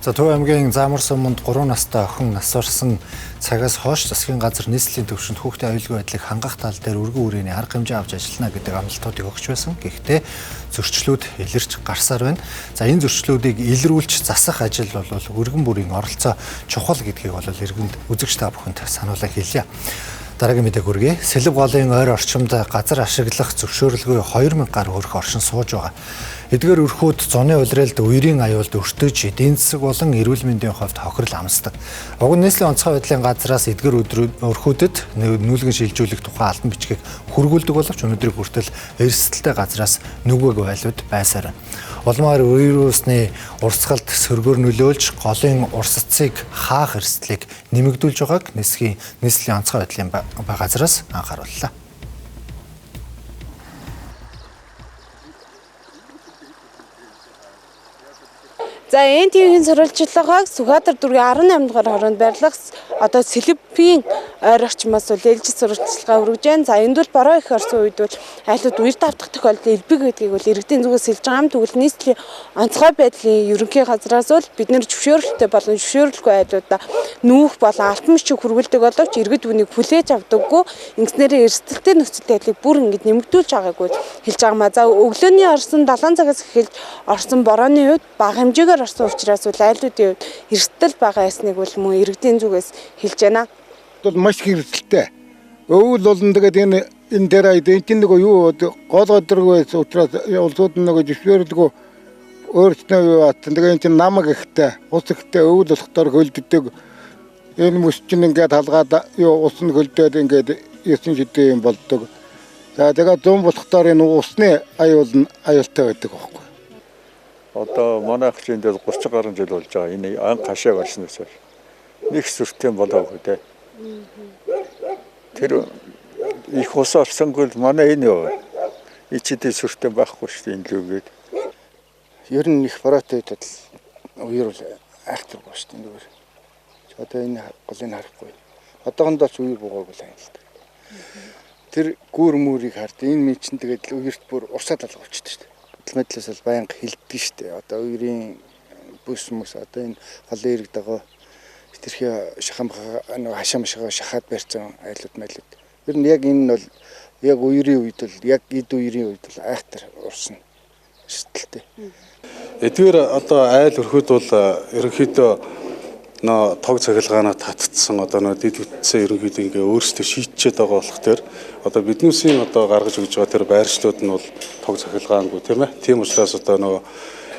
За Төв аймгийн Заамар суманд 3 настай охин нас барсан цагаас хойш засгийн газар нийслэлийн түвшинд хүүхдийн аюулгүй байдлыг хангах тал дээр өргөн үрээний арга хэмжээ авч ажиллана гэдэг амлалтуудыг өгч байсан. Гэхдээ зөрчлүүд илэрч гарсаар байна. За энэ зөрчлүүдийг илрүүлж засах ажил бол өргөн бүрийн оролцоо чухал гэдгийг бол иргэнд үзэгч та бүхэнд сануулan хэлье. Дараагийн мэдээг хүргэе. Сэлэв голын ойр орчимд газар ашиглах зөвшөөрлгүй 2000 гаруй өрх оршин сууж байгаа. Эдгээр өрхүүд зуны улиралд үерийн аюулд өртөж эдийн засаг болон эрүүл мэндийн хувьд хохирол амсдаг. Уг нь нийслэлийн онцгой байдлын газраас эдгээр өрхүүдэд нүүлгэн шилжүүлэх тухай албан бичгийг хүргүүлдэг боловч өнөөдрийг хүртэл эрсдэлтэй газраас нүгээг айлууд байсаар байна. Улмаар үер усны урсгалд сөргөөр нөлөөлж голын урсцыг хаах эрсдлийг нэмэгдүүлж байгааг нийслэлийн онцгой байдлын газраас анхаарууллаа. За энэ ТV-ийн сурвалжлагыг Сүхбаатар дүүргийн 18 дугаар хороонд байрлах одоо Сэлэвийн ойр орчмоос бол ээлжит сурвалжлага өргөж байна. За энд бол бороо их орсон үед бол айлууд үер давтах тохиолдол элбэг гэдгийг бол иргэдийн зүгээс хэлж байгаа юм. Тэгвэл нийслэлийн онцгой байдлын ерөнхий газраас бол бид нэр зөвшөөрөлттэй болон зөвшөөрлгүй айлуудаа нүүх болон алтан бичиг хүргэлдэг боловч иргэд үүнийг хүлээж авдаггүй. Ингэснээрээ эрсдэлтэй нөхцөл байдлыг бүр ингэж нэмэгдүүлж байгааг бол хэлж байгаа юм а. За өглөөний орсон 7 цагаас эхэлж орсон борооны үед бага хэмжээгээр орсон учраас бол айлуудын хувьд эрсдэл бага байсныг бол мөн иргэдийн зүгээс хэлж байна. Бол маш их эрсдэлтэй. Өвөл болон тэгээд энэ дээр энэ чинь нөгөө юу гол өдргүй байсан учраас улсууд нь нөгөө зөвшөөрлгүй өөрсдөө юу атсан. Тэгээд энэ чинь намаг ихтэй, ус ихтэй өвөл болохоор хөлддөг. Энэ мөс чинь ингээд халгаад юу ус нь хөлдөөд ингээд 9 шидэ юм болдог. За тэгээд зүүн болохоор энэ усны аюул нь аюултай байдаг байхгүй. Одоо манай ах чинь дээр 30 гаруй жил болж байгаа. Энэ анх хашааг орсноос хойш нэг сүртэй болоогүй те. Тэр их ус орсонгүй л манай энэ юу. Ичидээ сүртэй байхгүй шүү дээ энэ лүгээд. Ер нь их бороотой үед бол үер бол айхтаргүй шүү дээ зүгээр. Одоо энэ голыг харахгүй. Одоохондоо ч үер буугаагүй л юм л та. Тэр гүүр мөрийг хард энэ минь чинь тэгээд үерт бүр урсаад алга болчихсон шүү дээ. Мэдлээс бол байнга хилдэг шүү дээ. Одоо үерийн бүс мүс одоо энэ голын ирэг дагуу хэтэрхий шахам нэг хашаа машгаа шахаад барьсан айлууд майлууд. Ер нь яг энэ нь бол яг үерийн үед бол яг эд үерийн үед бол айхтар урсна. Эрсдэлтэй. Эдгээр одоо айл өрхөд бол ерөнхийдөө нөө тог цахилгаанаа татцсан одоо нөө дэд бүтцээ ерөнхийдөө ингээ өөрсдөө шийдчихэд байгаа болох тэр одоо биднүүсийн одоо гаргаж өгж байгаа тэр байршлууд нь бол тог цахилгаангүй тийм ээ. Тийм учраас одоо нөө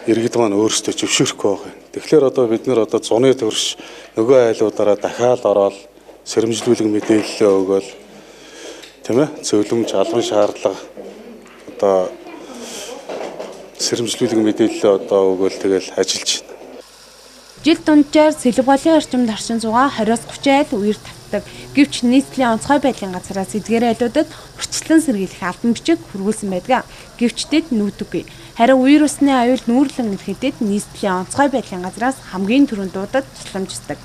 иргэд маань өөрсдөө зөвшөөрөхгүй байгаа юм. Тэгэхээр одоо бид нэр одоо зуны төрш нөгөө айлуудаараа дахиад ороод сэрэмжлүүлэг мэдээлэлээ өгөөл тийм ээ. Зөвлөмж албан шаардлага одоо сэрэмжлүүлэг мэдээлэлээ одоо өгөөл тэгэл ажиллаж байна. Жил дунджаар Сэлэв голын орчимд оршин суугаа 20-30 айл үер тавтдаг. Гэвч нийслэлийн онцгой байдлын газраас эдгээр айлуудад урьдчилан сэргийлэх албан бичиг хүргүүлсэн байдаг. Гэвч тэд нүүдэггүй. Харин үер усны аюул нүүрлэн ирэхэд нийслэлийн онцгой байдлын газраас хамгийн түрүүнд дуудаж тусламждаг.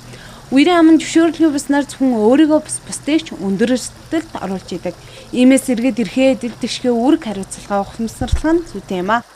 Үерийн аман зөвшөөрлгүй буснаар зөвхөн өөрийгөө бус бусдыг ч өндөр эрсдэлд оруулж идэг. Иймээс иргэд эрхээ эдэлдэшгээ үүрэг хариуцлага ухамсарлах нь зүйтэй юм а.